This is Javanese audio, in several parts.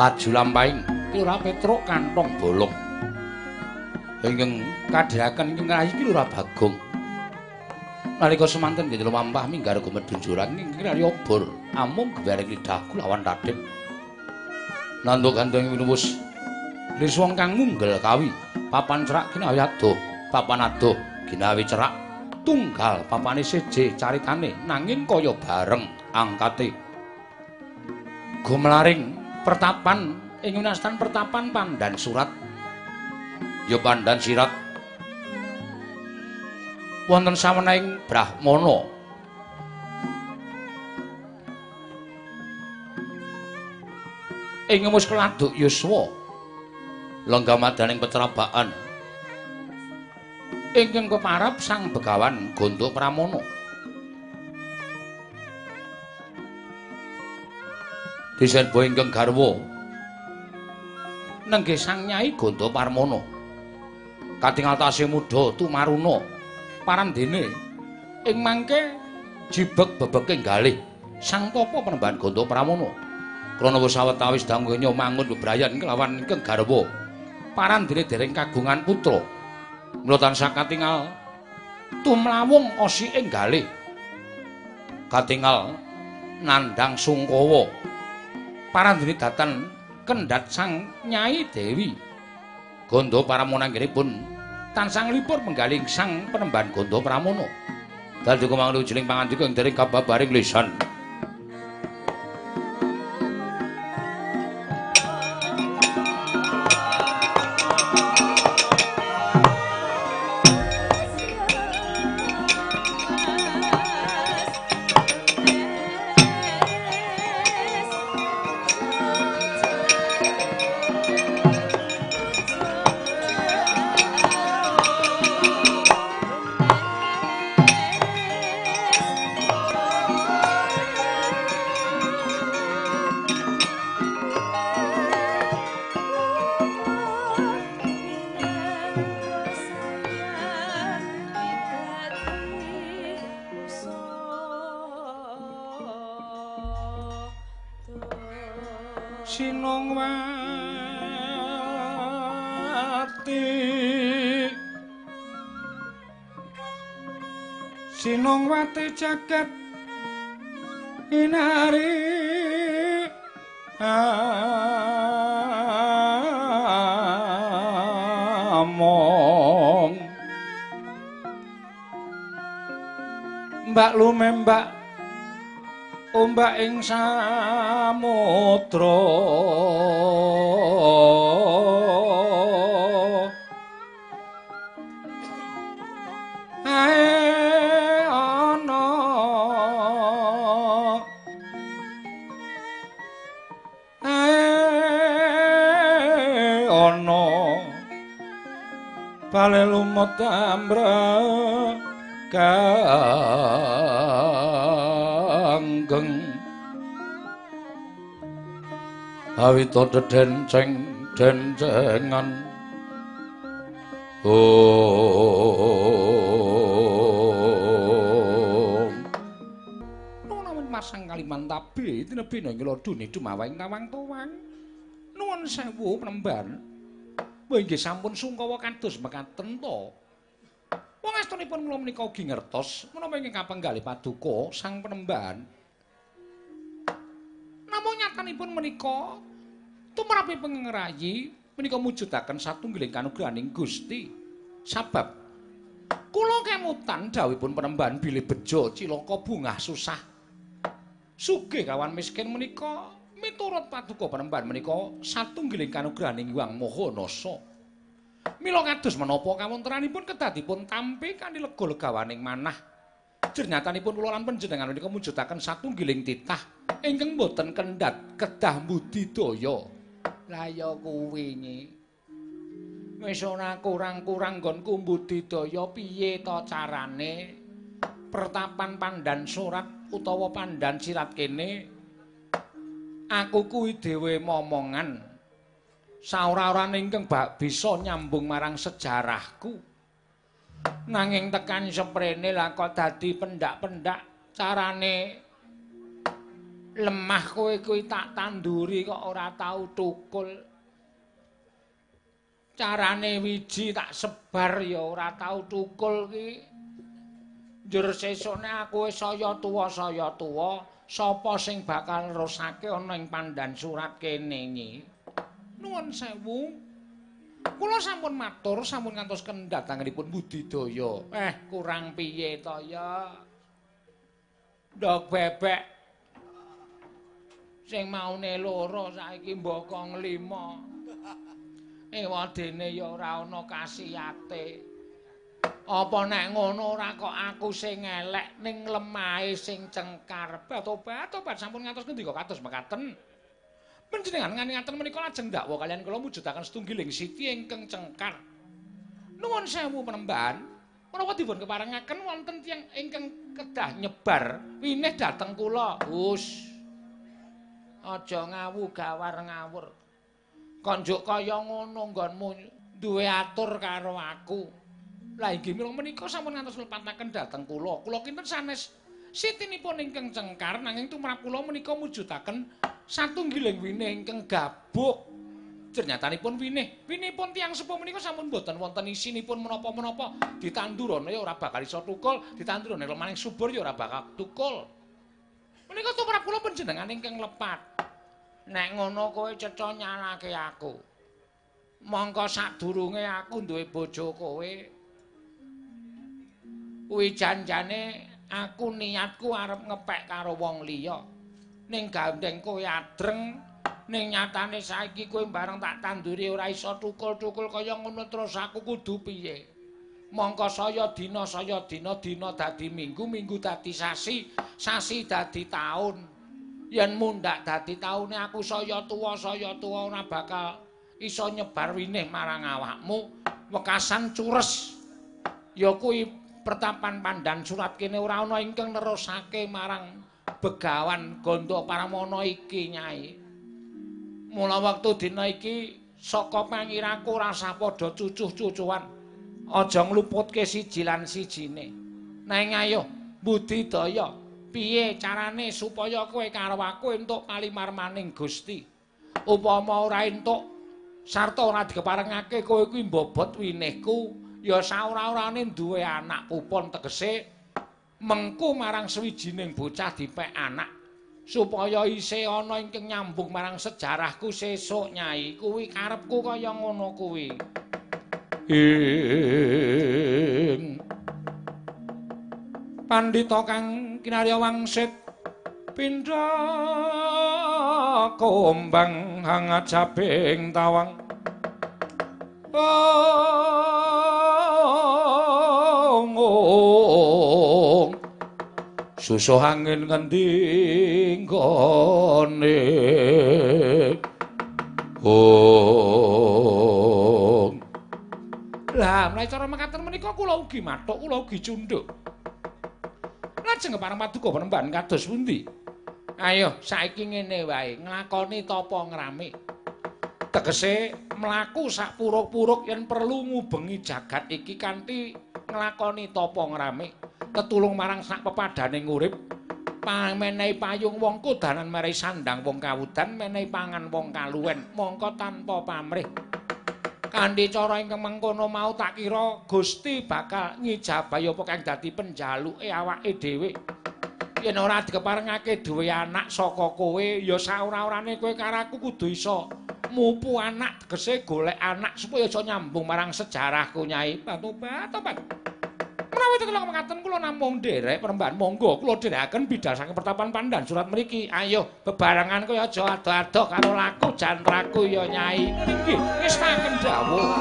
Laju lampahing Ki Lurah Petruk kantong bolong. Ingkang kadhiraken ingkang rayi Ki Lurah Bagong. Nalika semanten nggih lumampah minggar gumedhun jurang ingkang raya obor amung gewereng lidahku lawan Raden. Nanduk gandeng winuwus liswang kang munggel kawi papan cerak ginawi adoh, papan adoh ginawi cerak tunggal papane seje caritane nanging kaya bareng angkate. Gumlaring pertapan ing winastan pertapan Pandan Surat ya Pandan Sirat wonten sawenahing brahmana ing mus keladuk yuswa lenggah madaning pecerabaan ingkang keparap Sang Begawan Gondo Pramana. Diserba ingkang garwa nenggih Sang Nyai Gondo Parmana katingal tasih mudha tumaruna parandene ing mangke jibeg bebeke galih Sang Tapa Panembahan Gondo Pramana krana wis sawetawis dangunya mangun bebrayan kelawan ingkang garwa parandene dereng kagungan putra mula tansah katingal tumlawung osike galih katingal nandhang sungkawa parandene datan kendhat Sang Nyai Dewi Gondo Pramana anggenipun tansah nglipur menggaling Sang Panembahan Gondo Pramana. Dadi kumanglu jeling pangandika ing dereng kababaring lisan. Sinongwati jagat inari among mbak lumembak ombak ing samudra bale lumut ambre kanggeng awita dedenceng dencengan om nuwun masang Kalimantabe tinebina ing lodune dumawaing tawang tuwang nuwun sewu penemban. Inggih sampun sungkawa kados mekaten to. Wong astunipun kula menika ugi ngertos menapa ingkang kapenggalih paduka Sang Panembahan. Namung nyatanipun menika tumrapi pengrayi menika mujudaken satunggiling kanugrahaning Gusti. Sabab kula kemutan dawuhipun Panembahan bilih bejo cilaka bungah susah. Sugih kawan miskin menika miturut paduka Panembahan menika satunggiling kanugrahaning Hyang Maha Nasa. Mila kados menapa kawontenanipun kedah dipun tampi kanthi lega-legawaning manah. Jernyatanipun kula lan panjenengan menika mujudaken satunggiling titah ingkang boten kendhat kedah budidaya. Lah ya kuwi nyi. Wis ora kurang-kurang nggonku budidaya piye to carane? Pertapan Pandan Surat utawa Pandan Sirat kene aku kuwi dhewe momongan saora-orane ingkang bak bisa nyambung marang sejarahku. Nanging tekan seprene lah kok dadi pendak-pendak carane Lemah kowe kuwi tak tanduri kok ora tau tukul. Carane wiji tak sebar ya ora tau tukul ki. Njur sesukne aku wis saya tuwa, sapa sing bakal nerusake ana ing pandan surat kene nyi? Nuwun sewu. Kula sampun matur, sampun ngantos kendhatanganipun budidaya. Kurang piye to ya? Ndog bebek sing maune loro saiki mbokong 5. Ewadene ya ora ana kasiyate. Apa nek ngono ora kok aku sing elek ning lemahe sing cengkar. Tobat sampun ngantos ngendika kados mekaten. Panjenengan ngaten menika lajeng dakwa kaliyan kula mujudaken setunggiling siti ingkang cengkar. Nuwun sewu penembahan, menawa dipun keparengaken wonten tiyang ingkang kedah nyebar winih dhateng kula. Hus. Aja ngawu gawar ngawur. Kok njuk kaya ngono nggonmu duwe atur karo aku. Lah inggih mila menika sampun ngantos lepataken dhateng kula. Kula kinten sanes sitinipun ingkang cengkar nanging tumrap kula menika mujudaken satunggiling winih ingkang gabuk. Jernyatanipun winih, winihipun tiyang sepuh menika sampun boten wonten isinipun menapa-menapa. Ditandurane ya ora bakal iso tukul, ditandurane lemaning subur ya ora bakal tukul. Menika tumrap kula panjenengan ingkang lepat. Nek ngono kowe cetha nyalake aku. Mongko sadurunge aku duwe bojo kowe. Kuwi janjane aku niatku arep ngepek karo wong liya. Ning gandeng kowe adreng, ning nyatane saiki kowe bareng tak tanduri ora iso tukul-tukul kaya ngono terus aku kudu piye? Mongko saya dina, dina dadi minggu, minggu dadi sasi, sasi dadi taun. Yen mundhak dadi taune aku saya tuwa ora bakal iso nyebar winih marang awakmu. Wekasan cures. Ya kuwi pertapan pandan surat kene ora ana ingkang nerusake marang Begawan Ganda Paramana iki Nyai. Mula wektu dina iki saka pangiraku rasah padha cucuh-cucuhan. Aja ngluputke siji lan sijine. Neng ayo budidaya, piye carane supaya kowe karo aku entuk palimarmaning Gusti? Upama ora entuk sarta ora dikeparengake kowe kuwi mbobot winihku, ya saora-orane duwe anak pupon tegese mengku marang sawijining bocah dipek anak supaya isih ana ingkang nyambung marang sejarahku sesuk Nyai. Kuwi karepku kaya ngono kuwi. Ing pandhita kang kinarya wangsit pindha kombang hangajabing tawang. Ong susuh angin ngendi nggone. Ong. Lah menawi cara mekaten menika kula ugi mathuk, kula ugi cundhuk. Lajeng kepareng paduka penembahan kados pundi? Ayo saiki ngene wae, nglakoni tapa ngrame. Tegese mlaku sak puruk-puruk yen perlu ngubengi jagat iki kanthi nglakoni tapa ngrame, tetulung marang sak pepadaning urip, pamenehi payung wong kodanan merehi sandang wong kawudan, menehi pangan wong kaluwen, mongko tanpa pamrih. Kanthi cara ingkang mengkono mau tak kira Gusti bakal ngijabahi apa kang dadi penjaluke awake dhewe. Yen ora dikeparengake duwe anak saka kowe, ya saora-orane kowe karo aku kudu iso mupu anak, tegese golek anak supaya iso nyambung marang sejarahku Nyai. Tobat. Menawi tetulung mekaten kula namung nderek perembahan, monggo kula dherekaken bidal saking pertapan pandan surat mriki. Ayo bebarengan kowe aja ado-ado karo laku jantraku ya Nyai. Nggih, ngestaken dawuh.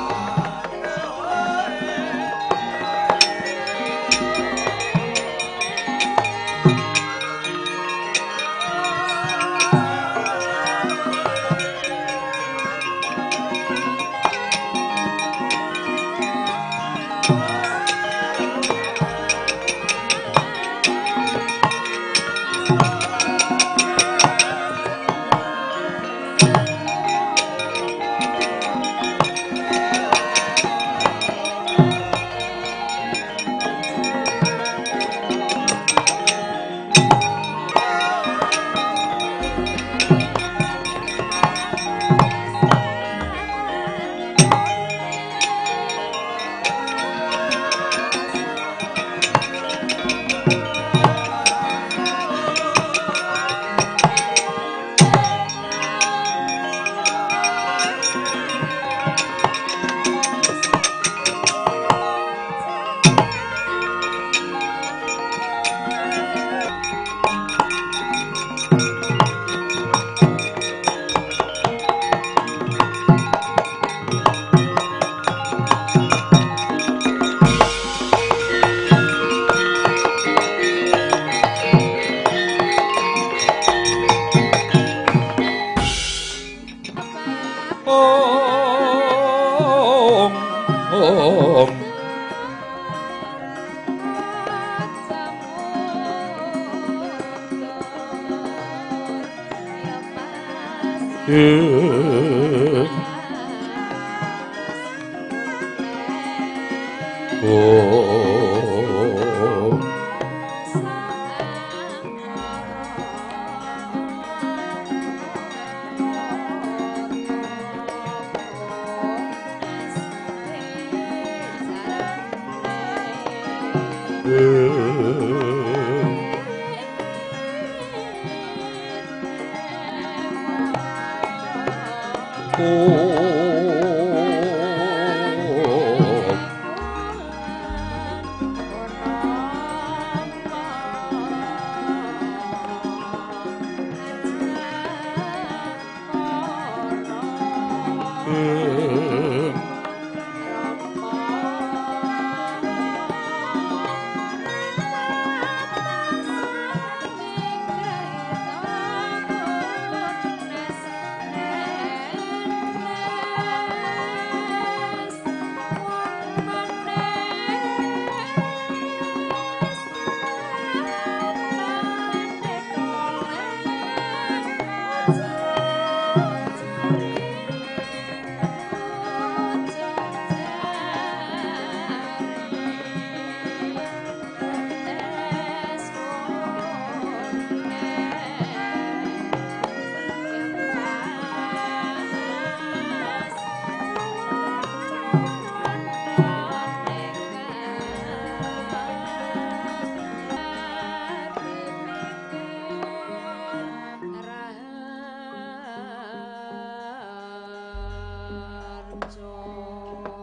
Om Om Om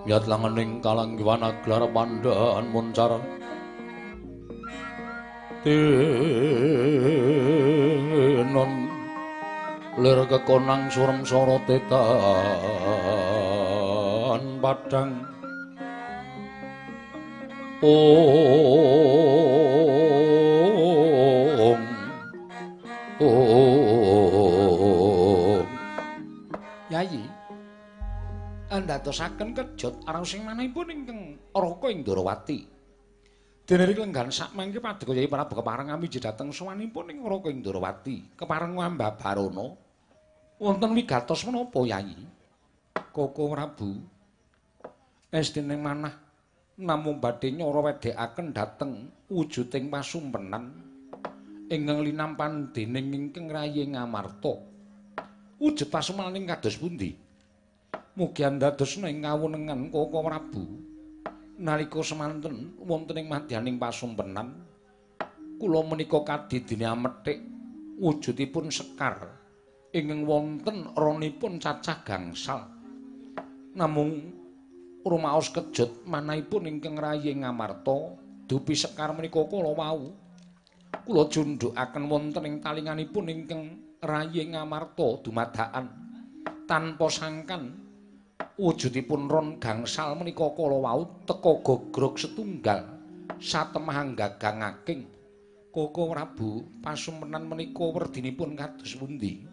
Yat langening kalanggiwan aglar pandhan muncar tinon lir kekonang surem sorote tan padang Om Om Yayi andadosaken kejot araosing manahipun ingkang Raka Indrawati. Dene riki lenggan sakmangke paduka Yai Prabu kepareng amiji dhateng sowanipun ing Raka Indrawati. Kepareng Ambabarana wonten wigatos menapa Yai? Koko Prabu estine manah namung badhe nyara wedhekaken dhateng wujuding pasumpenan ingkang linampan dening ingkang rayi Ngamarta. Wujud pasumpenan ing kados pundi? Mugi andadosna ing kawunengan Koko Prabu nalika semanten wonten ing madyaning pasumpenan kula menika kadidine amethik wujudipun sekar ingkang wonten ronipun cacah gangsal namung rumaos kejut manahipun ingkang rayi Ngamarta dupi sekar menika kala wau kula jundhukaken wonten ing talinganipun ingkang rayi Ngamarta dumadakan tanpa sangkan wujudipun ron gangsal menika kala wau teka gogrog setunggal satemah gagangaking Koko Prabu pasumpenan menika werdinipun kados pundi?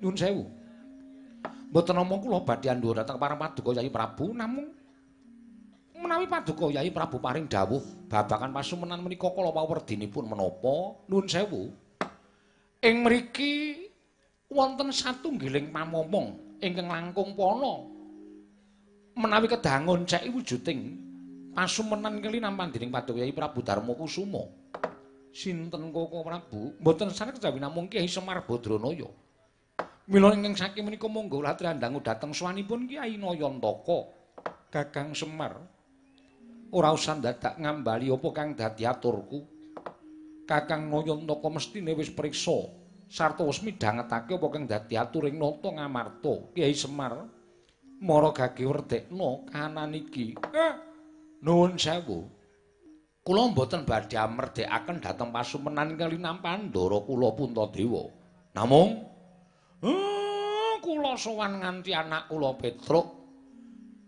Nyuwun sewu. Mboten namung kula badhe andhuh dhateng para paduka Yai Prabu namung menawi paduka Yai Prabu paring dawuh babagan pasumpenan menika kala wau werdinipun menapa? Nyuwun sewu. Ing mriki wonten satunggiling pamomong ingkang langkung pana menawi kedah ngonceki wujuding pasumenan kelinampan dening paduka Yai Prabu Darma Kusuma. Sinten Koko Prabu? Mboten saged kejawi namung Kyai Semar Badranaya. Mila ingkang saking menika monggo latrandangu dhateng sowanipun Kyai Nayantaka. Kakang Semar, ora usah dadak ngambali apa kang dadi aturku. Kakang Nayantaka mestine wis priksa sarta wis midhangetake apa kang dadi aturing nata Ngamarta. Kyai Semar mara gage werdekna kahanan iki. Nuwun sewu. Kula mboten badhe amerdekaken dhateng pasumenan ingkang linampan ndara kula Puntadewa. Namung kula sowan nganti anak kula Petruk.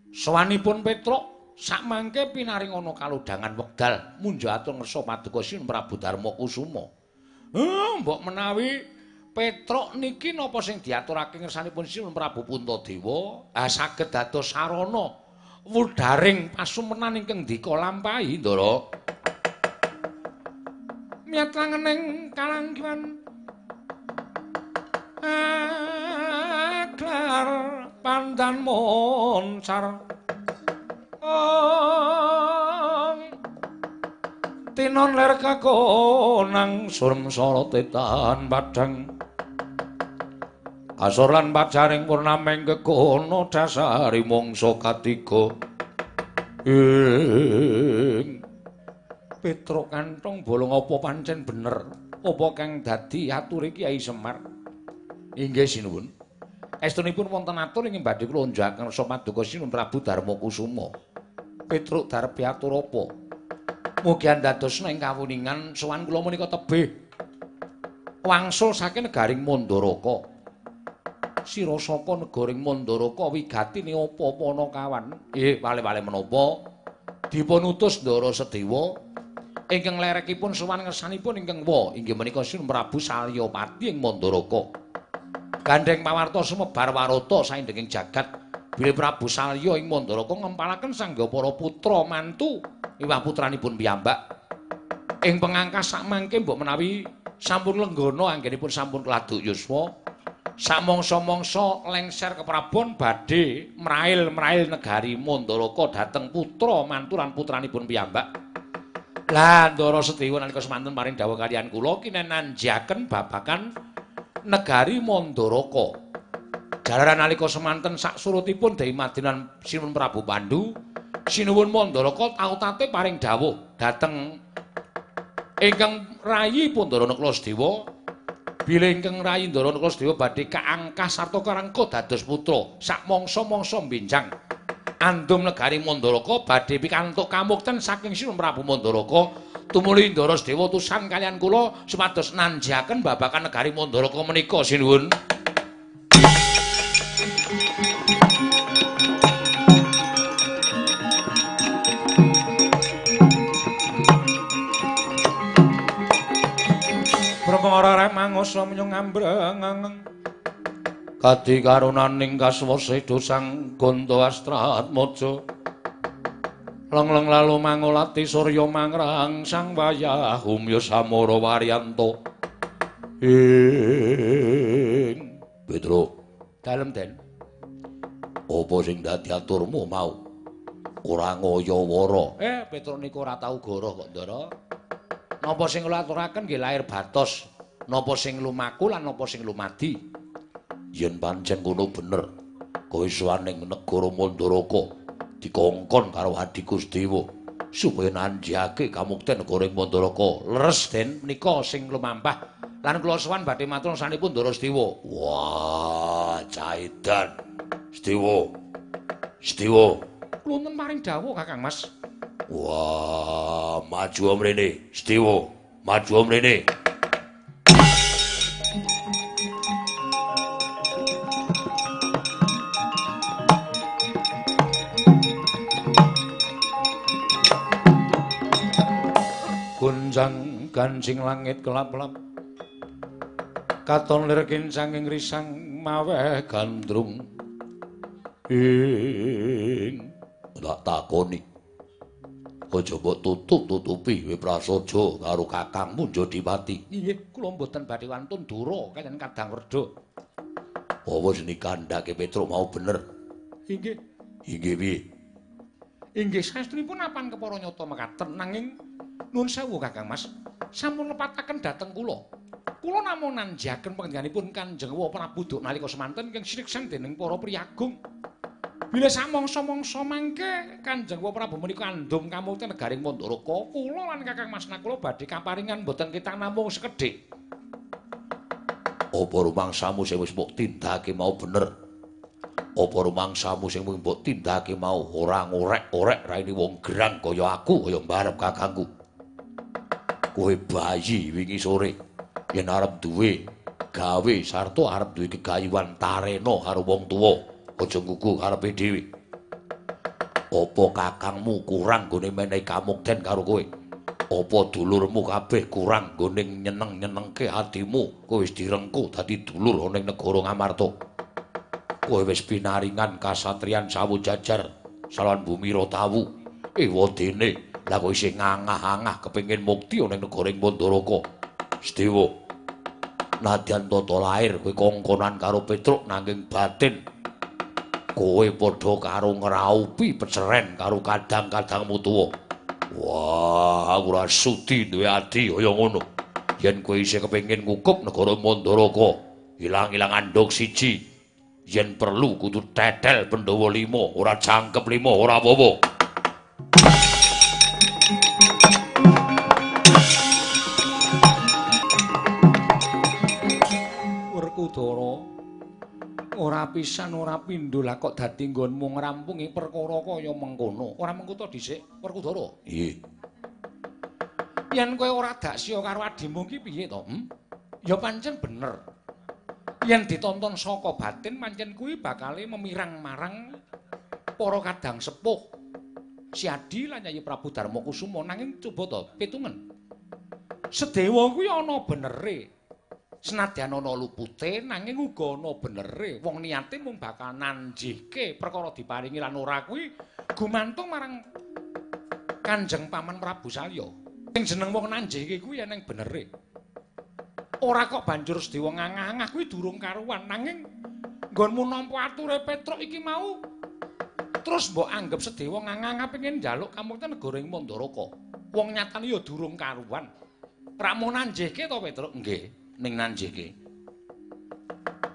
Sowanipun Petruk sakmangke pinaring ana kalodhangan wekdal munjuk atur ngersa paduka Sin Prabu Darma Kusuma. Mbok menawi Petruk niki napa sing diaturake ngersanipun Sinuwun Prabu Puntadewa saged dados sarana wudharing pasumenan ingkang dika lampahi, Ndara. Miyat langening kalanggihan aglar pandan moncar tinon ler kakonang surem sorote tan padhang asor lan pajaring purnaming kekono dasari mangsa katiga. Ing Petruk kantong bolong apa pancen bener apa kang dadi ature Kyai Semar? Inggih sinuwun. Estunipun wonten atur ing badhe kula njaken rasa paduka Sinuwun Prabu Darmakusuma. Petruk darep atur apa? Mugi andadosna ing kawuningan sowan kula menika tebih wangsul saking negaring Mandaraka. Sira saka negaring Mandaraka wigatine apa-apa ana kawan? Wale-wale menapa? Dipun utus Ndara Sedewa ingkang lerekipun sowan ngersanipun ingkang wa inggih menika Sinuwun Prabu Salyapati ing Mandaraka. Gandheng pawarta sumebar warata saindenging jagat bilih Prabu Salya ing Mandaraka ngempalaken sangga para putra mantu miwah putranipun piyambak. Ing pengangkas sakmangke mbok menawi sampun lenggana anggenipun sampun keladuk yuswa, samangsa-mangsa lengser keprabon badhe mrail-mrail negari Mandaraka dhateng putra mantu lan putranipun piyambak. Lah Ndara Sedewa nalika semanten paring dawuh kaliyan kula kinen nanjaken babagan negari Mandaraka. Jalaran nalika semanten saksurutipun Dewi Madrim lan Sinuwun Prabu Pandu, Sinuwun Mandaraka tautate paring dawuh dhateng ingkang rayi Pandhara Nakula Sadewa, bilih ingkang rayi Ndara Nakula Sadewa badhe kaangkah sarta karangka dados putra sakmangsa-mangsa benjang andum negari Mandaraka badhe pikantuk kamukten saking Sinuwun Prabu Mandaraka. Tumuli Ndara Sedewa utusan kaliyan kula supados nanjaken babagan negari Mandaraka menika sinuwun. Perkara rek mangusa menyung ambreng kadi karunaning kaswasa dosang Ganta Astratmaja. Lengleng lalu mangulati surya mangrang sang wayah umya samara waryanto. Ing Petruk dalem Den, apa sing dadi aturmu mau? Ora ngaya-wara. Petruk niku ora tau goroh kok, Ndara. Napa sing kula aturaken nggih lair batos, napa sing lumaku lan napa sing lumadi. Yen pancen ngono bener, kowe sowan ning negara Mandaraka dikongkon karo Adhiku Sedewa supaya nanjake kamukten negara ing Mandaraka. Leres Den, menika sing lumampah lan kula sowan badhe matur sanipun Ndara Sedewa. Wah, caidan. Sedewa. Sedewa. Kula wonten paring dawuh Kakang Mas. Wah, maju mrene, Sedewa. Maju mrene. Gunjang ganjing langit kelap-kelap katon lir kincang ing risang maweh gandrung. Ing tak takoni, aja mbok tutup-tutupi we prasaja karo kakangmu Jodipati. Inggih, kula mboten badhe wantun dura kaliyan Kadang Werda. Apa sing dikandhake Petruk mau bener? Inggih. Inggih piye? Inggih saestunipun apan kepara nyata mekaten nanging nuwun sewu Kakang Mas, sampun lepataken dhateng kula. Kula namung nanjaken panjenenganipun Kanjeng Wa Prabu Duk nalika semanten ingkang sineksan dening para priyagung. Bilih samangsa-mangsa mangke Kanjeng Wa Prabu menika andum kamukten negaring Mandaraka, kula lan Kakang Mas Nakula badhe kaparingan mboten ketang namung sekedhik. Apa rumangsamu sing wis mbok tindakake mau bener? Apa rumangsamu sing mbok tindakake mau ora ngorek-orek raine wong gerang kaya aku kaya mbarep kakangku? Kowe bayi wingi sore yen arep duwe gawe sarta arep duwe gegayuhan tarena karo wong tuwa, aja nggugu karepe dhewe. Apa kakangmu kurang nggone menehi kamukten karo kowe? Apa dulurmu kabeh kurang nggone nyeneng-nyenengke atimu? Kowe wis direngku dadi dulur ana ing negara Ngamarta. Kowe wis pinaringan kasatriyan sawu jajar salan bumi Rotawu. Ewadene, lah kowe isih ngangah-angah kepengin mukti ana ing negara Mandaraka. Sedewa, nadyan tata lair kowe kongkonan karo Petruk nanging batin kowe padha karo ngraupi peceren karo kadang-kadangmu tuwa. Wah, aku ora sudi duwe adi kaya ngono. Yen kowe isih kepengin ngukup negara Mandaraka, ilang-ilang andhok siji. Yen perlu kudu tetel Pandhawa 5, ora jangkep 5, ora apa-apa. Werkudara, ora pisan ora pindho lah kok dadi nggonmu ngrampungi perkara kaya mengkono. Ora mengko to dhisik, Werkudara? Nggih. Yen kowe ora daksya karo adimu ki piye to? Ya pancen bener. Yen ditonton saka batin pancen kuwi bakale memirang marang para kadang sepuh. Si Adi lan Yayi Prabu Darmakusuma, nanging coba to pitungen. Sedewa kuwi ana benere. Senadyan ana lupute nanging uga ana benere. Wong niate mung bakal nanjihke perkara diparingi lan ora kuwi gumantung marang Kanjeng Paman Prabu Salya. Sing jeneng wong nanjihke kuwi eneng benere. Ora kok banjur Sedewa ngangah-angah kuwi durung karuan, nanging nggonmu nampa ature Petruk iki mau terus mbok anggep Sedewa ngangah-angah pengin njaluk kamukten negara ing Mandaraka. Wong nyatane ya durung karuan. Ra mau nanjihke to Petruk? Nggih, ning nanjihke.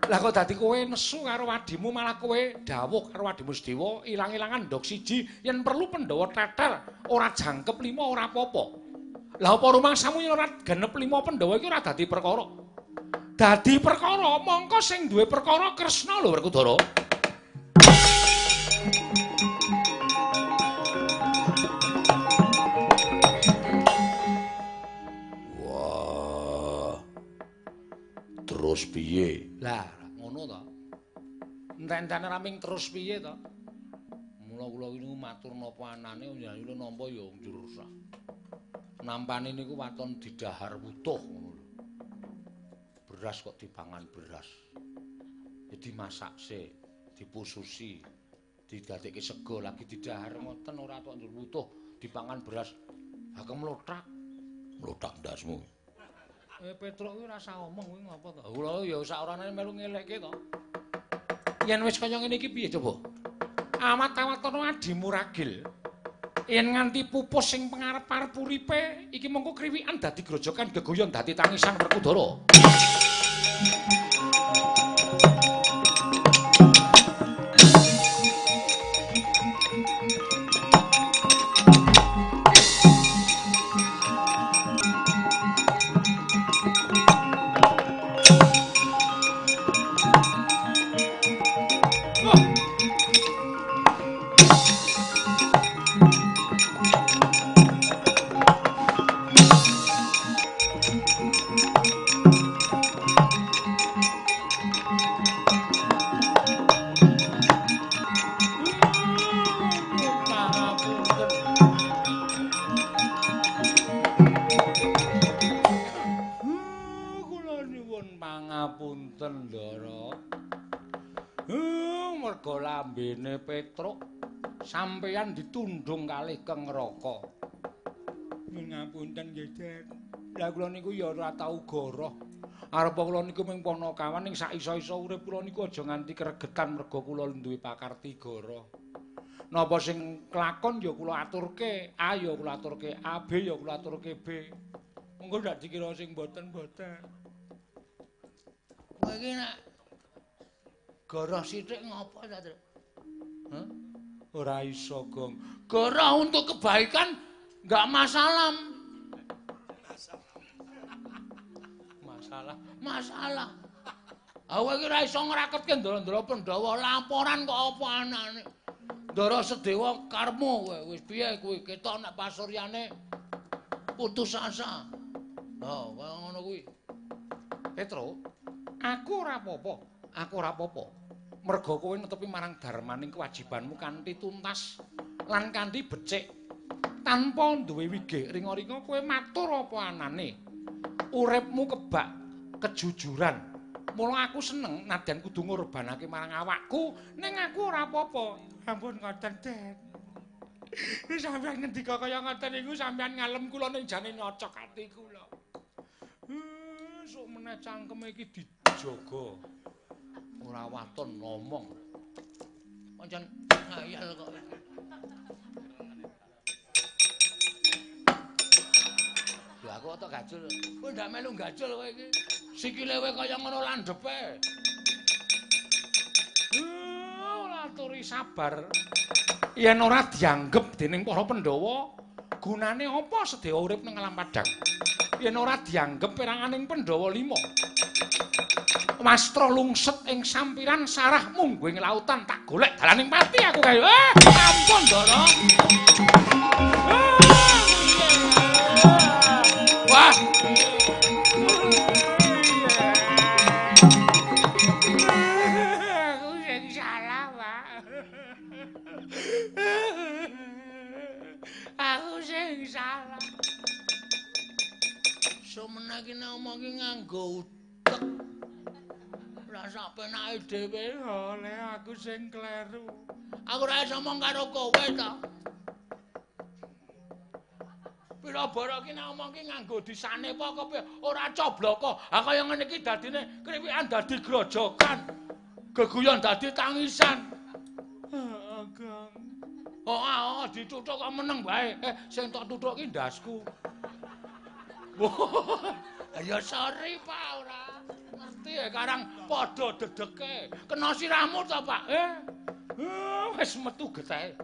Lah kok dadi kowe nesu karo adimu, malah kowe dawuh karo adimu Sedewa ilang-ilangan ndok siji yen perlu Pandhawa tetel ora jangkep 5 ora apa-apa. Lah apa rumangsamu yen ora genep 5 Pandhawa iki ora dadi perkara? Dadi perkara mongko sing duwe perkara Kresna lho Werkudara. Wah. Terus piye? Lah ngono to. Enten-entene raming terus piye to? Mula kula niku matur napa anane njaluk nampa ya njur sak. Nampane niku waton didahar wutuh ngono lho. Beras kok dipangan beras. Ya dimasak sik, dipususi, didadekke sego lagi didahar ngoten ora tok njur wutuh dipangan beras. Ha kemlothak. Mlothak ndasmu. Petruk kuwi ora usah omong kuwi ngapa to? Kula ya sak orane melu ngelekke to. Yen wis kaya ngene iki piye coba? Awat-awat ana adimu ragil. Yen nganti pupus sing pengarep-arep uripe iki mengko kriwikan dadi grojokan gegoyon dadi tangisan Werkudara. Pangapunten, Ndara. Merga lambene Petruk sampeyan ditundhung kalih Keng Raka. Nyuwun ngapunten nggih, Den. Lah kula niku ya ora tau goroh. Arepa kula niku mung panakawan ning sak iso-iso urip kula niku aja nganti kregetan merga kula duwe pakarti goroh. Napa sing kelakon ya kula aturke, A ya kula aturke A, B ya kula aturke B. Monggo ndak dikira sing mboten-mboten. Kowe iki nek goroh sithik ngopo ta, Tru? Hah? Ora iso, Gong. Goroh untuk kebaikan enggak masalah. Masalah. Masalah. Kowe iki ora iso ngraketke ndara-ndara Pandhawa laporan kok apa anane. Ndara Sedewa karmo kowe wis piye kuwi ketok nek pasuryane putus asa. Oh, kaya ngono kuwi. Petro, aku ora apa-apa. Aku ora apa-apa. Merga kowe netepi marang dharmaning kewajibanmu kanthi tuntas lan kanthi becik. Tanpa duwe wigih ringa-ringa kowe matur apa anane. Uripmu kebak kejujuran. Mula aku seneng nadyan kudu ngorbanake marang awakku, ning aku ora apa-apa. Ampun ngoten, Den. Sampeyan ngendika kaya ngoten niku sampeyan ngalem kula ning jane nyocok ati kula. Sok meneh cangkeme iki dijaga. Ora waton ngomong. Pancen ngayal kok. Lho aku tok gajul. Kowe ndak melu gajul kowe iki. Sikile kowe kaya ngono landhepe. Ora aturi sabar. Yen ora dianggep dening para Pandhawa, gunane apa sedaya urip nang alam padhang? Yen ora dianggep peranganing Pandhawa 5. Wastra lungset ing sampiran sarah mungguing lautan tak golek dalaning pati aku kae. Ampun, Ndara. Wah. Aku sing salah, Pak. Aku sing salah. Sumene iki nek omong iki nganggo utek. Ora sak penake dhewe oleh aku sing kleru. Aku ora iso omong karo kowe ta. Pira bara iki nek omong ki nganggo disane apa kepiye? Ora cobloko. Ha kaya ngene iki dadine kriwikan dadi grojokan. Geguyon dadi tangisan. Heeh, Kang. Oh, dituthuk kok meneng wae. Sing tok tuthuk ki ndasku. Ya sorry, Pak, ora ngerti ya karang padha dedeke. Kena sirahmu to, Pak? Wis metu getehe.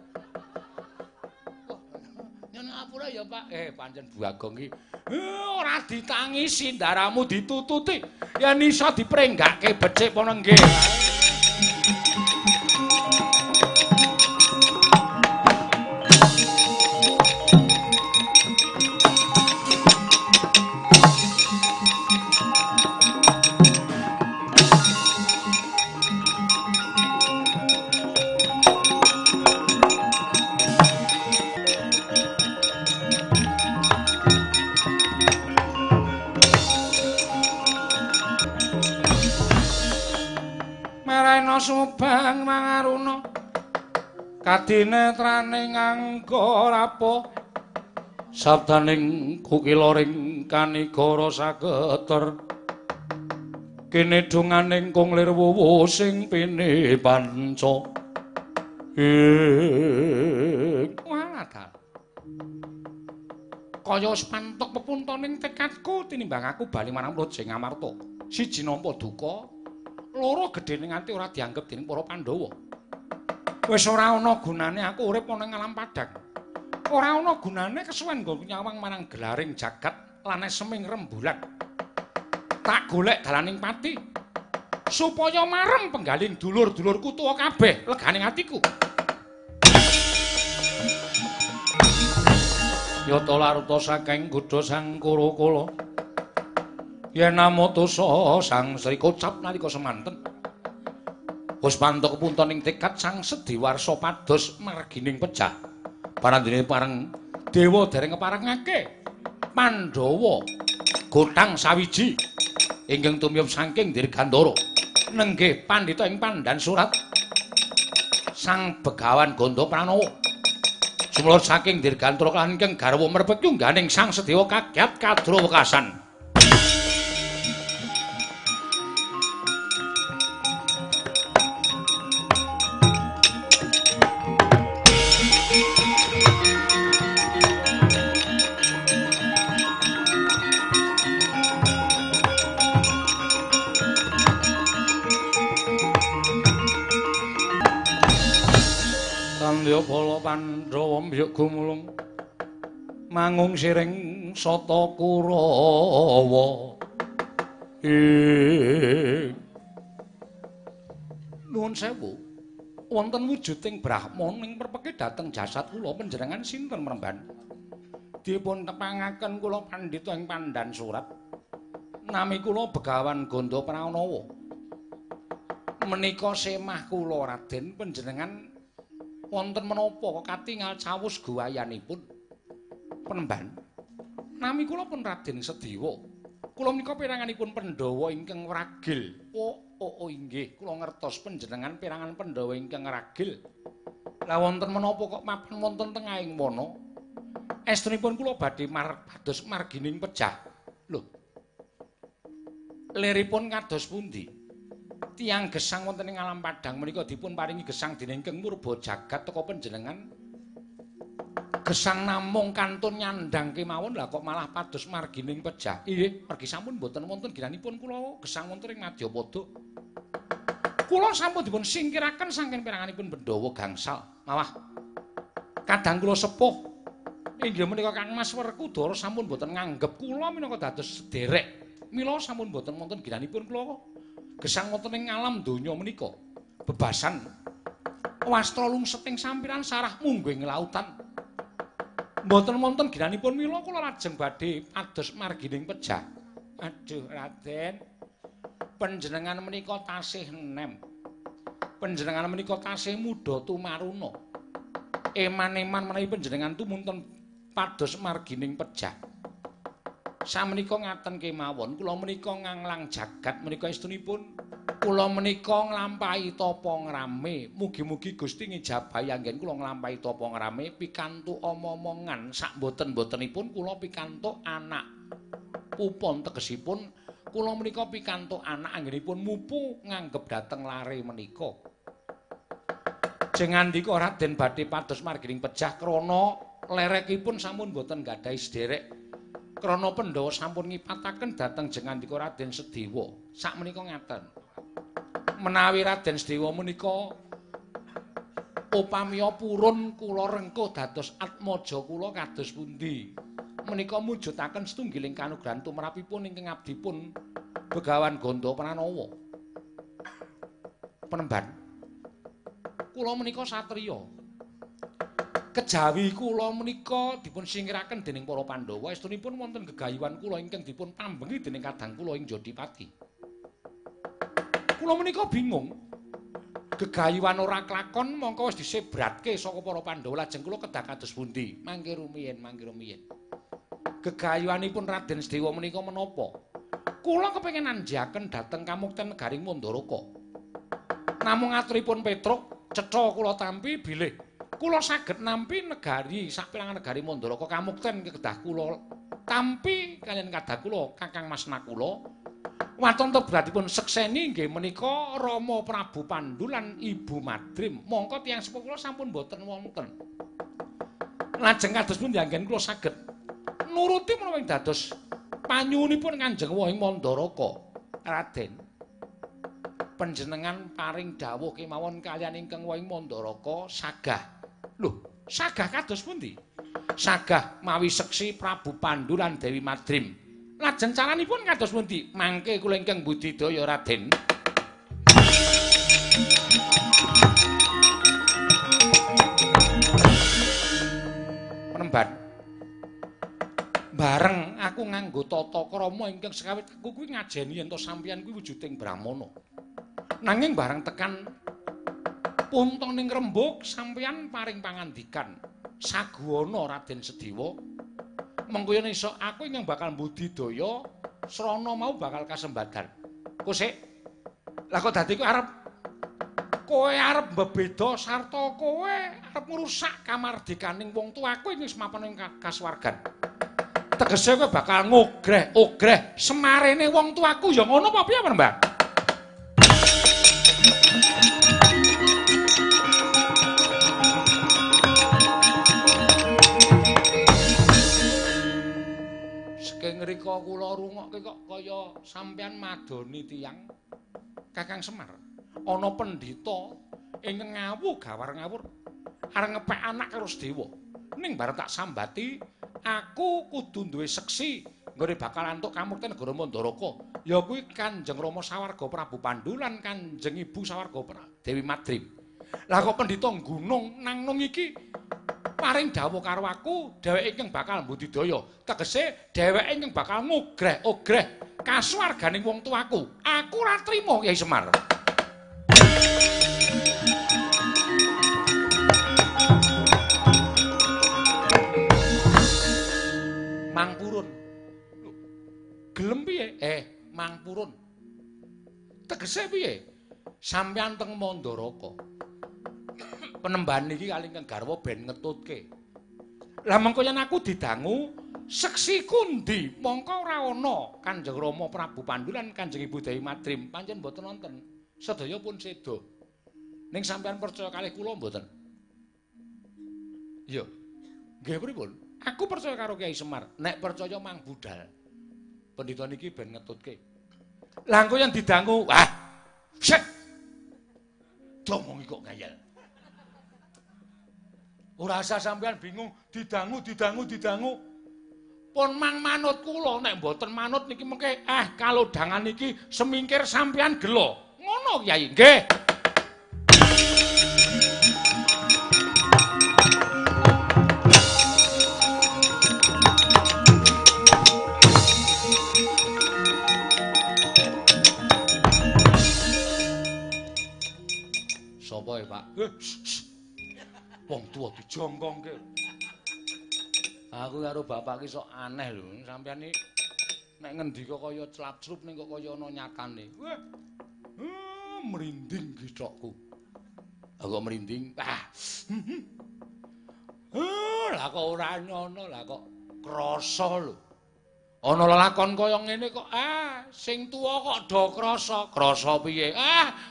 Nyun ngapura ya, Pak. Pancen Bu Agong iki ora ditangisi, ndaramu ditututi. Yen iso diprenggake becik apa nggih. Subang mangaruna kadinetrane nganggo rapuh sabdaning kukila ring kanigara saketer kene donganing kung lir wuwu sing pini panca ing walah kaya wis pantuk pepuntoning tekadku tinimbang aku bali marang Mrojeng Amarta. Siji nampa duka, loro gedhene nganti ora dianggep dening para Pandhawa. Wis ora ana gunane aku urip ana ing alam padhang. Ora ana gunane kesuwen nggo nyawang marang gelaring jagat lan eseming rembulan. Tak golek dalaning pati supaya marem penggaling dulur-dulurku tuwa kabeh leganing atiku. Yata laruta saking godha Sang Kurakala. Yen amutusa Sang Sri kocap nalika semanten. Wis pantuk kepunton ing tekad Sang Sediwarsa pados margining pejah. Parandene pareng dewa dereng keparengake Pandhawa gothang sawiji ingkang tumiyub saking Dirgantara. Nenggih pandhita ing pandhan surat Sang Begawan Ganda Pranawa. Sumlur saking Dirgantara lan ingkang garwa merpek yungganing Sang Sedewa kagyat kadra wekasan. Bala Pandhawa mbyuk gumulung mangung siring sata Kurawa. Nuwun sewu, wonten wujuding Brahmana ing perpeke dhateng jasad kula panjenengan sinten mremban? Dipun tepangaken kula pandhita ing pandhan surat. Nami kula Begawan Ganda Pranawa. Menika semah kula Raden, panjenengan wonten menapa kok katingal cawus guwayanipun? Penemban. Nami kula pun Raden Sedewa. Kula menika peranganipun Pandhawa ingkang wragil. Oh, oh, oh inggih, kula ngertos panjenengan perangan Pandhawa ingkang wragil. Lah wonten menapa kok mapan wonten tengahing wana? Estunipun kula badhe pados margining pejah. Lho. Liripun kados pundi? Tiyang gesang wonten ing alam padhang menika dipun paringi gesang dening Keng Murba jagat teka panjenengan. Gesang namung kantun nyandhang kemawon, lah kok malah pados margining pejah. Inggih, margi sampun mboten wonten ginanipun kula gesang wonten ing Madyapada. Kula sampun dipun singkiraken saking peranganipun Pandhawa gangsal. Mawah kadang kula sepuh inggih menika Kang Mas Werkudara sampun mboten nganggep kula minangka dados sederek. Mila sampun mboten wonten ginanipun kula gesang wonten ing alam donya menika. Bebasan wastra lungseting sampiran sarah mungguh ing lautan. Mboten wonten ginanipun mila kula lajeng badhe pados margining pejah. Aduh Raden, panjenengan menika tasih enem. Panjenengan menika tasih muda tumaruna. Eman-eman menawi panjenengan tumunten pados margining pejah. Samenika ngaten kemawon, kula menika nganglang jagat menika estunipun kula menika nglampahi tapa ngrame. Mugi-mugi Gusti ngijabahi anggen kula nglampahi tapa ngrame pikantuk omong-omongan sak mboten-mbotenipun kula pikantuk anak pupon, tegesipun kula menika pikantuk anak anggenipun mupu nganggep dhateng lare menika. Jengandika Raden badhe pados margining pejah krana lerekipun sampun mboten gadhahi sederek. Krana Pandhawa sampun ngipataken dhateng jengandika Raden Sedewa. Sakmenika ngaten. Menawi Raden Sedewa menika upamiya purun kula rengkuh dados atmaja kula kados pundi? Menika mujudaken setunggiling kanugrahan tumrapipun ingkang abdipun Begawan Ganda Pranawa. Penemban. Kula menika satriya. Kejawi kula menika dipun singkiraken dening para Pandhawa, estunipun wonten gegayuhan kula ingkang dipun pambengi dening kadang kula ing Jodipati. Kula menika bingung. Gegayuhan ora klakon mongko wis disebratke saka para Pandhawa, lajeng kula kedah kados pundi? Mangke rumiyin, mangke rumiyin. Gegayuhanipun Raden Sedewa menika menapa? Kula kepengin anjaken dhateng kamukten negaring Mandaraka. Namung aturipun Petruk, cetha kula tampi bilih kula saged nampi negari saperangan negari Mandaraka kamukten kedah kula tampi kaliyan kadang kula Kakang Mas Nakula. Waton tebratipun sekseni inggih menika Rama Prabu Pandu lan Ibu Madrim. Mongko tiyang sepuh kula sampun boten wonten. Lajeng kados pundi anggen kula saged nuruti menawi dados panyuwunipun Kanjeng Wahing Mandaraka? Raden, panjenengan paring dawuh kemawon kaliyan ingkang Wahing Mandaraka sagah. Lho, sagah kados pundi? Sagah mawi seksi Prabu Pandu lan Dewi Madrim. Lajeng caranipun kados pundi? Mangke kula ingkang budidaya Raden. Penemban. Bareng aku nganggo tata krama ingkang sekawit aku kuwi ngajeni yen to sampeyan kuwi wujuding Brahmana. Nanging bareng tekan puntoning rembug sampeyan paring pangandikan saguana Raden Sedewa, mengko yen iso aku ingkang bakal budidaya srana mau bakal kasembadan. Kosik lah kok dadi kowe arep mbebeda sarta kowe arep ngrusak kamardikaning wong tuaku ing wis mapan ing kasuwargan. Tegese kowe bakal ngogreh-ogreh semarene wong tuaku ya ngono apa piye, Mbah? Saking rika kula rungokke kok kaya sampeyan madoni tiyang Kakang Semar. Ana pendhita ingkang ngawu gawar ngawur arep ngepek anak karo Sedewa. Ning bareng tak sambati aku kudu duwe seksi nggone bakal antuk kamukten negara Mandaraka. Ya kuwi Kanjeng Rama Sawarga Prabu Pandu lan Kanjeng Ibu Sawarga Dewi Madrim. Lah kok pendhita gunung nang nung iki paring dawuh karo aku dheweke ingkang bakal mbudidaya. Tegese dheweke ingkang bakal ngogreh-ogreh kasuwarganing wong tuaku. Aku ora trima Kyai Semar. Tegese piye? Sampeyan teng Mandaraka. Penembahan niki kali ingkang garwa ben ngetutke. Lah mengko yen aku didangu seksi kundi mongko ora ana Kanjeng Rama Prabu Pandu lan Kanjeng Ibu Dewi Madrim pancen mboten wonten. Sedaya pun seda. Ning sampeyan percaya kalih kula mboten? Iya. Nggih pripun? Aku percaya karo Kyai Semar. Nek percaya mang budal. Pendhita niki ben ngetutke. Lah engko yen didangu, wah. Set. Domongi kok ngeyel. Ora usah sampeyan bingung, didangu. Pun mang manut kula, nek mboten manut niki mengke kalodhangan niki semingkir sampeyan gelo. Ngono Kyai. Nggih. Sapa ya, Pak? Wong tuwa dijongkongke. Aku karo bapak ki sok aneh lho, sampeyan iki nek ngendika kaya clap-clup ning kok kaya ana nyatane. Wah. Merinding githokku. Aku kok merinding. Ah. Lah kok ora nyono, lah kok krasa lho. Ana lelakon kaya ngene kok sing tuwa kok do krasa. Krasa piye?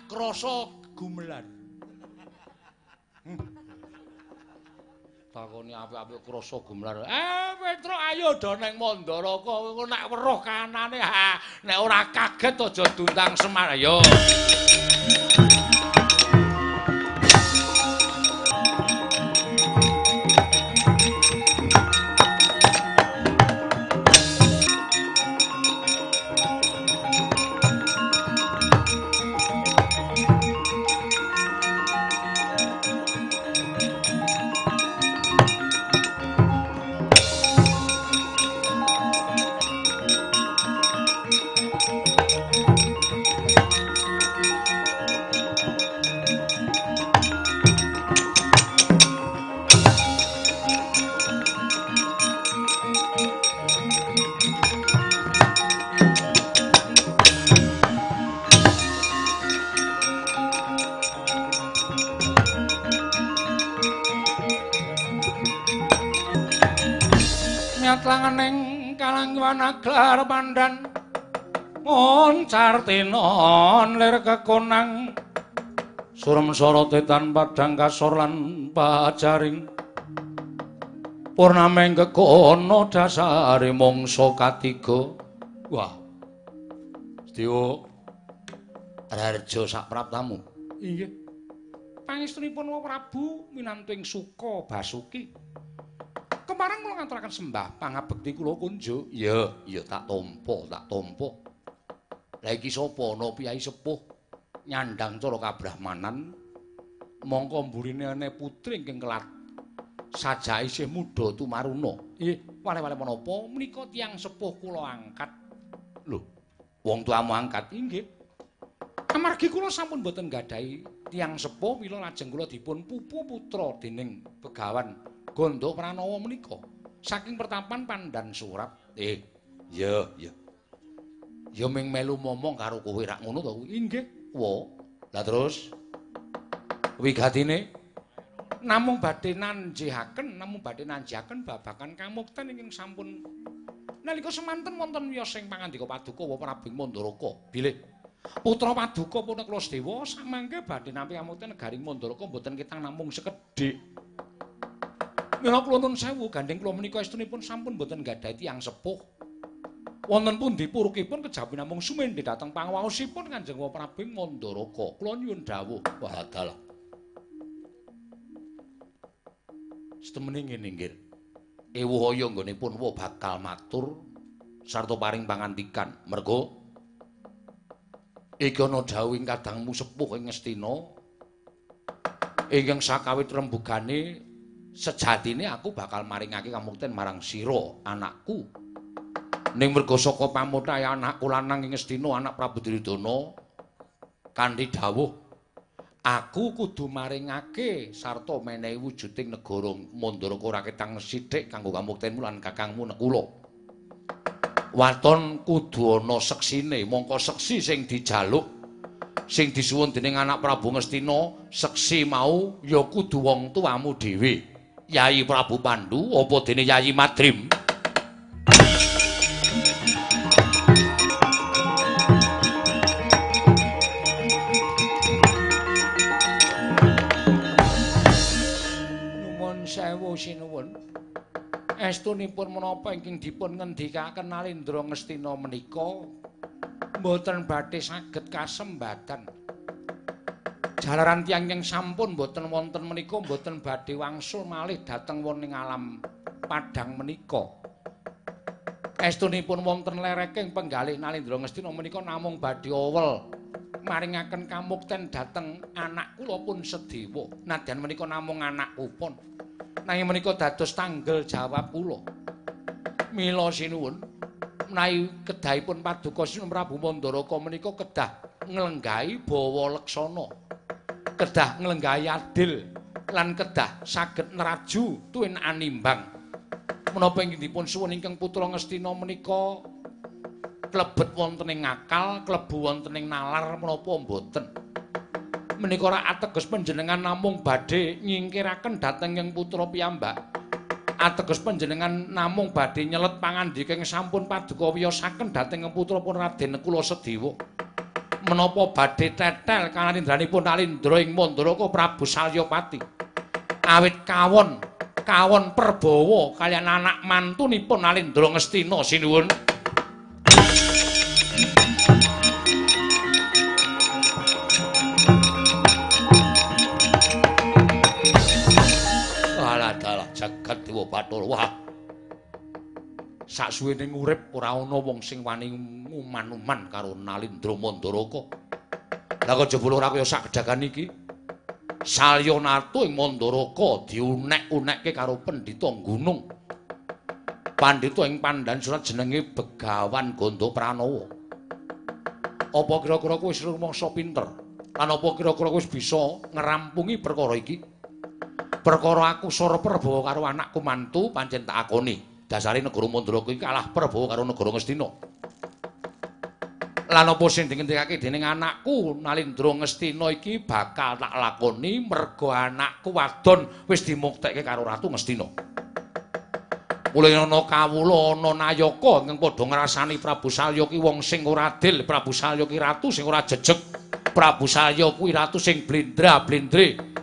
Krasa gumelar. Takoni apik-apik krasa gumelar. Petruk ayo do nang Mandaraka engko nek weruh kanane nek ora kaget aja diundang Semar. Ayo. Langaning kalangwan aglar pandan ngoncar tinon lir kekonang surem sorote tan padang kasor lan pajaring purnameng kekono dasare mangsa katiga. Wah, Sedewa Raharja sak praptamu. Inggih. Pangestunipun Prabu minantu ing Suka Basuki. Kemarang kula ngaturaken sembah pangabekti kula kunjuk. Iya, iya tak tampa, tak tampa. Lah iki sapa ana piyai sepuh nyandang cara kabrahmanan mongko mburine ana putri ingkang kelat sajake isih muda tumaruna. Nggih, wale-wale menapa menika tiyang sepuh kula angkat. Lho, wong tuamu angkat? Inggih. Amargi kula sampun boten nggadahi tiyang sepuh mila lajeng kula dipun pupu putra dening Begawan Gandha Pranawa menika saking pertapan Pandan Surat. Iya, iya. Ya ming melu momong karo kowe rak ngono to kuwi. Inggih. Wa. Lah terus wigatine namung badhe nanjihaken, babagan kamukten ingkang sampun nalika semanten wonten wiyos ing pangandika paduka wa Prabu Mandaraka. Bilih putra paduka puneka Dewa samangke badhe nampi kamukten negaring Mandaraka mboten ketang namung sekedhik. Mila kula nuwun sewu gandheng kula menika estunipun sampun mboten nggadahi tiyang sepuh. Wonten pundi purukipun kejawi namung sumendhe dhateng pangaosipun Kanjeng Prabu Mandaraka. Kula nyuwun dawuh. Wah dalah. Setemene ngene nggih. Ewuh aya nggonipun wa bakal matur sarta paring pangantikan. Merga iki ana dawuh ing kadangmu sepuh ing Ngastina ingkang sakawit rembugane sejatine aku bakal maringake kamukten marang sira anakku. Ning merga saka pamutahe anakku lanang ing Ngastina anak Prabu Duryudana kanthi dawuh aku kudu maringake sarta menehi wujuding negara Mandaraka ora ketang sithik kanggo kamuktenmu lan kakangmu Nekula. Waton kudu ana seksine, mongko seksi sing dijaluk Sing disuwun dening anak Prabu Ngastina seksi mau ya kudu wong tuamu dhewe. Yayi Prabu Pandu apa dene Yayi Madrim? Nuwun sewu sinuwun. Estunipun menapa ingkang dipun ngendikaken Nalindra Ngastina menika mboten badhe saged kasembatan. Jalaran tiyang ingkang sampun mboten wonten menika mboten badhe wangsul malih dhateng wonten ing alam padhang menika. Estunipun wonten lereking penggalih Nalindra Ngastina menika namung badhe owel maringaken kamukten dhateng anak kula pun Sedewa. Nadyan menika namung anakku pun. Nanging menika dados tanggel jawab kula. Mila sinuwun, menawi kedahipun paduka Sinuwun Prabu Mandaraka menika kedah nglenggahi bawa leksana. Kedah nglenggahi adil lan kedah saged neraju tuwin animbang. Menapa ingkang dipun suwun ingkang putra Ngastina menika klebet wonten ing akal, klebu wonten ing nalar menapa mboten? Menika ora ateges panjenengan namung badhe nyingkiraken dhateng ing putra piyambak. Ateges panjenengan namung badhe nyelet pangandika ingkang sampun paduka wiyosaken dhateng ing putra pun Raden Nakula Sedewa. Menapa badhe tetel kanalindraanipun Nalindra ing Mandaraka Prabu Salyapati. Awit kawon kawon perbawa kaliyan anak mantunipun Nalindra Ngastina sinuwun. Alah jagat dewa bathara. Wah. Saksuwene urip ora ana wong sing wani nguman-uman karo Nalindra Mandaraka. Lah kok jebul ora kaya sak gedagan iki. Salyanatu ing Mandaraka diunek-unekke karo pendhita gunung. Pandhita ing Pandhan Surat jenenge Begawan Ganda Pranawa. Apa kira-kira kowe wis rumangsa pinter? Lan apa kira-kira kowe wis bisa ngrampungi perkara iki? Perkara aku sora perbawa karo anakku mantu pancen tak akoni. Dasare negara Mandaraka iki kalah perbawa karo negara Ngastina. Lan apa sing dingendikake dening anakku Nalindra Ngastina iki bakal tak lakoni merga anakku wadon wis dimuktekke karo Ratu Ngastina. Mulane ana kawula ana nayaka ingkang padha ngrasani Prabu Salya ki wong sing ora adil, Prabu Salya ki ratu sing ora jejeg, Prabu Salya kuwi ratu sing blendra-blendre.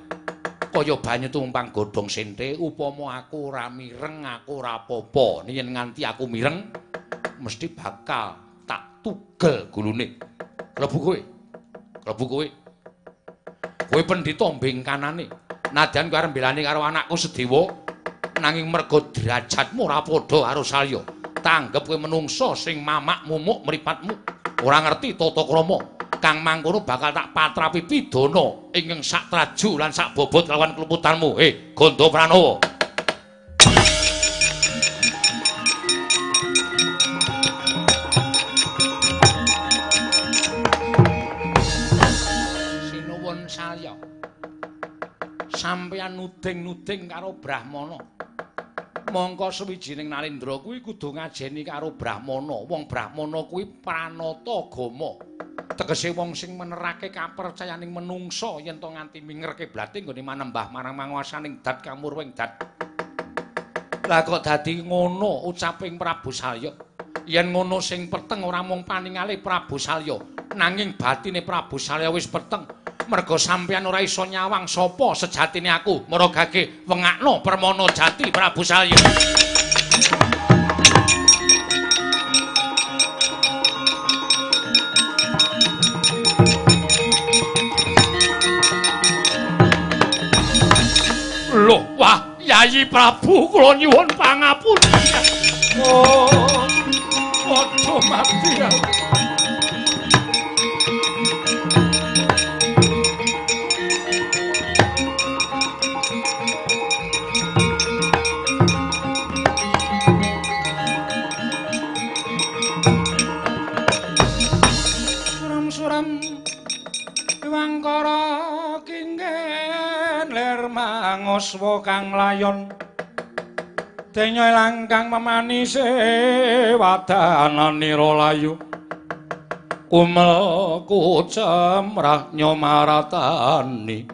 Kaya banyu tumpang godhong sente, upama aku ora mireng aku ora apa-apa. Yen nganti aku mireng mesti bakal tak tugel gulune. Klebu kowe. Klebu kowe. Kowe pendhita mbing kanane. Nadyan kowe arep mbelani karo anakku Sedewa, nanging merga derajatmu ora padha karo Salya. Tanggep kowe menungsa sing mamak mumuk mripatmu, ora ngerti tata krama. Kang mangkono bakal tak patrapi pidana ingkang sak traju lan sak bobot lawan kluputanmu. Ganda Pranawa. Sinuwun Salya. Sampeyan nuding-nuding karo Brahmana. Mongko sawijining Nalindra kuwi kudu ngajeni karo Brahmana. Wong Brahmana kuwi pranata agama. Tegese wong sing menerake kapercayaning menungsa yen to nganti minger kiblate nggone manembah marang manguwasaning dat kamurwing dat. Lah kok dadi ngono ucaping Prabu Salya? Yen ngono sing peteng ora mung paningale Prabu Salya, nanging batine Prabu Salya wis peteng. Merga sampeyan ora iso nyawang sapa sejatine aku, maragake wengakno permana jati Prabu Salya. Loh, wah, Yayi Prabu kula nyuwun pangapura. Oh, padha mati aku. Suram-suram wangkara kingen lir mangoswa kang layon denya langkang memanise wadananira layu Kumel kucemrah nyomaratani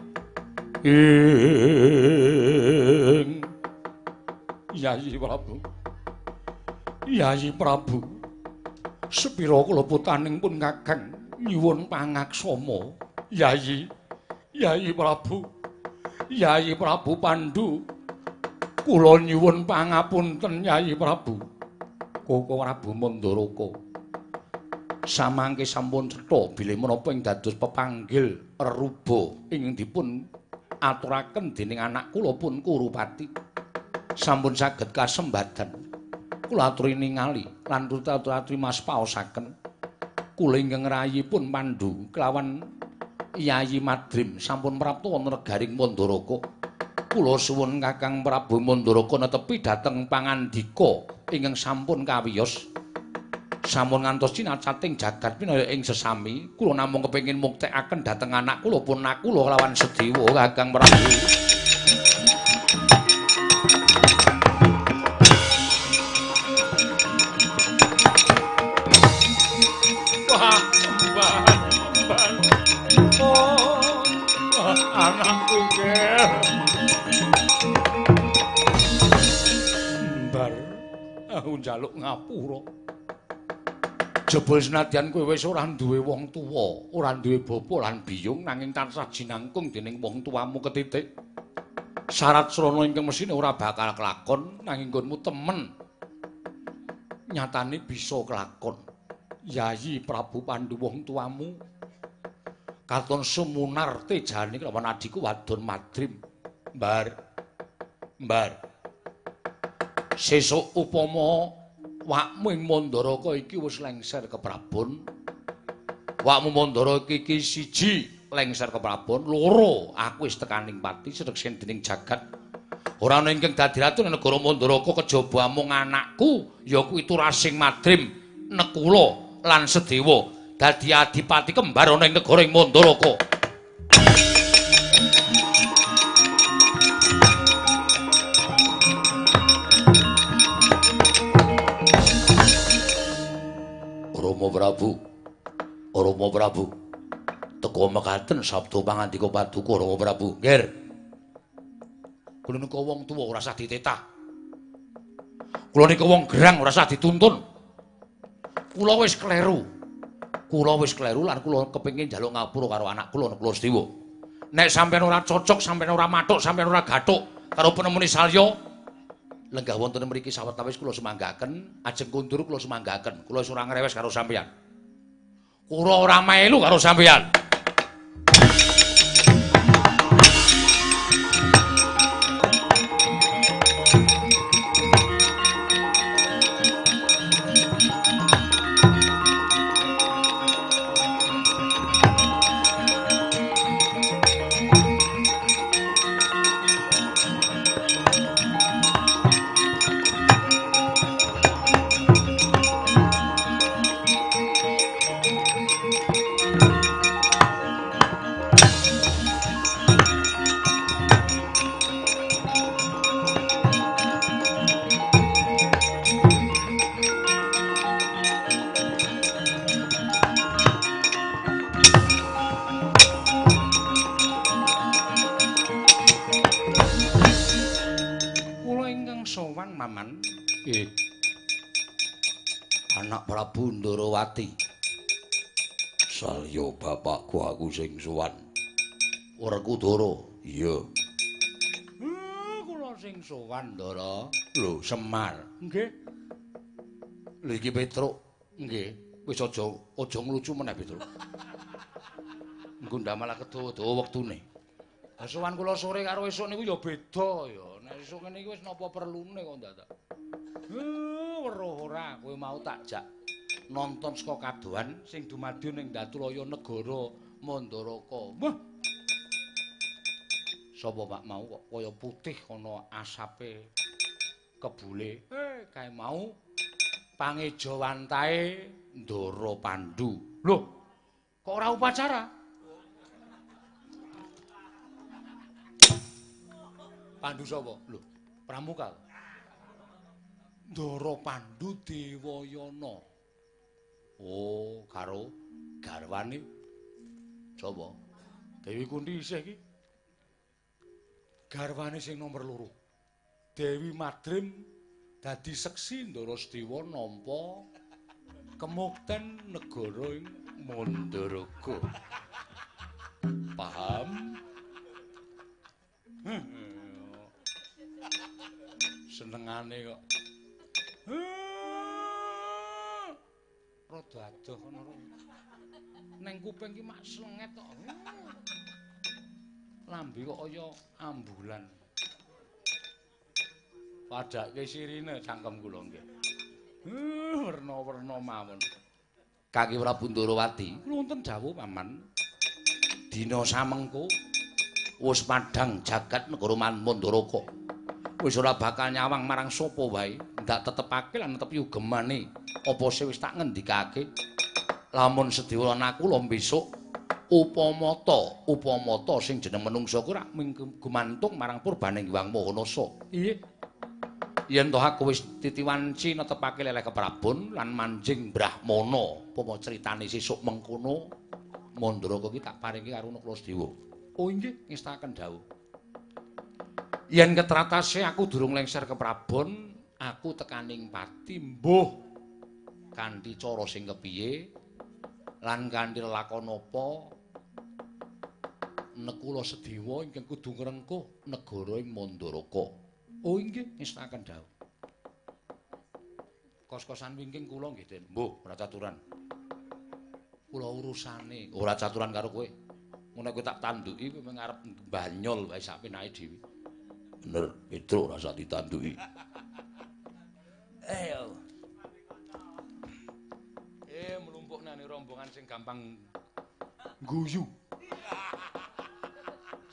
ing Yayi Prabu. Yayi Prabu, sepira kula putaning pun Kakang nyuwun pangaksama. Yayi, Yayi Prabu, Yayi Prabu Pandu, kula nyuwun pangapunten Yayi Prabu. Koko Prabu Mandaraka samangke sampun cetha bilih menapa ing dados pepanggil reruba ing dipun aturaken dening anak kula pun Kurupati sampun saged kasembadan. Kula aturi ningali lan aturi mas paosaken kula ingkang rayipun Pandu kelawan Yayi Madrim sampun prapta wonten negaring Mandaraka. Kula suwun Kakang Prabu Mandaraka netepi dhateng pangandika ingkang sampun kawiyos. Sampun ngantos cinacating jagat pinaya ing sesami. Kula namung kepengin muktekaken dhateng anak kula pun Nakula kelawan Sedewa Kakang Prabu. Wah, mbah, mbah. Oh, anakku ger. Mbar, aku njaluk ngapura. Jebul senadyan kowe wis ora duwe wong tuwa, ora duwe bapa lan biyung, nanging tansah jinangkung dening wong tuamu ketitik. Syarat srana ingkang mesine ora bakal kelakon, nanging nggonmu temen nyatane bisa kelakon. Yayi Prabu Pandu wong tuamu katon sumunar tejane kelawan adhiku wadon Madrim. Mbar, mbar. Sesuk upama wakmu ing Mandaraka iki wis lengser ke Prabon. Wakmu Mandaraka iki siji lengser ke Prabon, loro aku wis tekaning pati sedhek dening jagat. Ora ana ingkang dadi ratu ing negara Mandaraka kejaba amung anakku ya kuwi Turasing Madrim, Nekula lan Sedewa dadi adipati kembar ana ing negara ing Mandaraka. Rama Prabu, Rama Prabu, teka mekaten sabda pangandika paduka Rama Prabu. Nggih. Kula nika wong tuwa ora usah ditetah. Kula nika wong gerang ora usah dituntun. Kula wis kleru. Kula wis kleru lan kula kepengin njaluk ngapura karo anak kula Nakula Sedewa. Nek sampeyan ora cocok, sampeyan ora mathuk, sampeyan ora gathuk karo penemune Salya, lenggah wonten mriki sawetawis kula sumanggaken, ajeng kundur kula sumanggaken. Kula wis ora ngrewes karo sampeyan. Kula ora melu karo sampeyan. Anak Prabu Ndarawati. Salya bapakku aku sing sowan. Werkudara. Iya. Kula sing sowan, Ndara. Lho, Semar. Nggih. Lho iki Petruk. Nggih. Wis aja aja nglucu meneh, Petruk. Engko ndak malah kedawa-dawa wektune. Lah sowan kula sore karo esuk niku ya beda ya. Nek esuk ngene iki wis napa perlune kok ndadak. Weruh ora kowe mau tak jak nonton saka kadohan sing dumadi ning Datulaya negara Mandaraka. Wah. Sapa Pak mau kok kaya putih ana asape kebule. Kae mau pangejawantahe Ndara Pandu. Lho, kok ora upacara? Pandu sapa? Lho, Pramuka. Ndara Pandu Dewayana. Oh, karo garwane. Sapa? Dewi Kunti isih iki. Garwane sing nomor 2. Dewi Madrim dadi seksi Ndara Sedewa nampa kemukten negara ing Mandaraga. Paham? Senengane kok. Rada adoh kono. Neng kuping ki mak slenget kok. Lambe kok kaya ambulan. Padake sirine cangkem kula nggih. Werna-werna mawon. Kaki Prabu Ndorowati, kula wonten dawuh paman. Dina samengko wis padhang jagat negara Mandaraka. Wis ora bakal nyawang marang sapa wae, ndak tetepake lan tetep yugemane. Apa sing wis tak ngendikake? Lamun Sedewa lan aku lho besok upamata, upamata sing jeneng menungsa ku ora gumantung marang purbaning Hyang Maha Nasa. Iya. Yen toh aku wis titiwanci netepake leleh keprabon lan manjing brahmana, upama critane sesuk mengkono Mandaraka ki tak paringi karo Nakula Sedewa. Oh inggih, ngestaken dawuh. Yen ketratase aku durung lengser keprabon, aku tekaning pati mbuh kanthi cara sing kepiye lan kanthi lelakon apa Nakula Sedewa ingkang kudu ngrengkuh negara ing Mandaraka. Oh inggih, ngestaken dawuh. Kos-kosan wingking kula nggih, Den. Mbuh, ora caturan. Kula urusane ora caturan karo kowe. Ngono kowe tak tanduki kowe ngarep banyol wae sak penake dhewe. Bener, Petruk ora usah ditanduki. Ayo. Mlumpuk nang rombongan sing gampang guyu.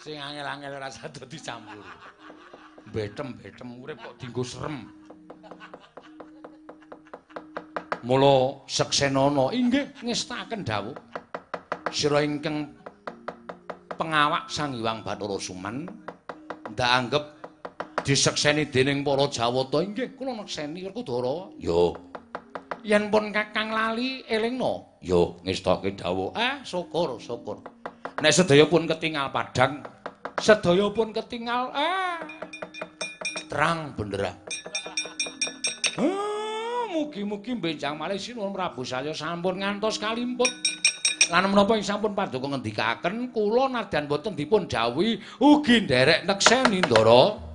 Sing angel-angel ora usah dicampur. Betem-betem urip kok dienggo serem. Mula seksenana inggih ngestaken dawuh. Sira ingkang pengawak Sang Hyang Bathara Suman ndak anggep disekseni dening para Jawata inggih kula nekseni Werkudara. Yo. Yen pun Kakang lali elingno. Yo ngestake dawuh. Ah, syukur, syukur. Nek sedaya pun ketingal padhang, sedaya pun ketingal terang benderang. Mugi-mugi benjang malih Sinuwun Prabu Salya sampun ngantos kalimput. Lan menapa ing sampun paduka ngendikaken kula nadyan boten dipun dhawuhi ugi nderek nekseni Ndara.